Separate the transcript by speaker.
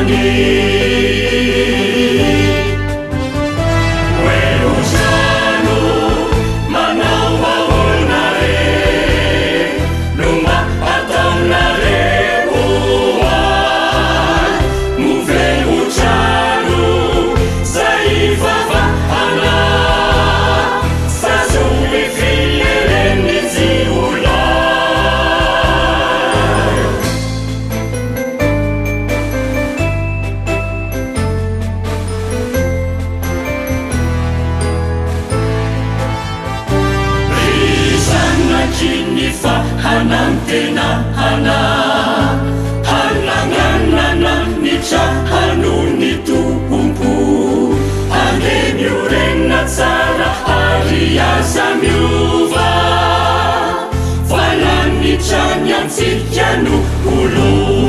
Speaker 1: Hoe otrano manao ahoana re no mba ataonareo ahy? Moa ve ho trano zay ivavahana sa zohy fileren'ny jiolahy? Ry zanaky ny fahanantenana, hananganana ny tranon'ny Tompo, andeha miorina tsara ary aza miova, fa lanitra ny antsika no ho lova.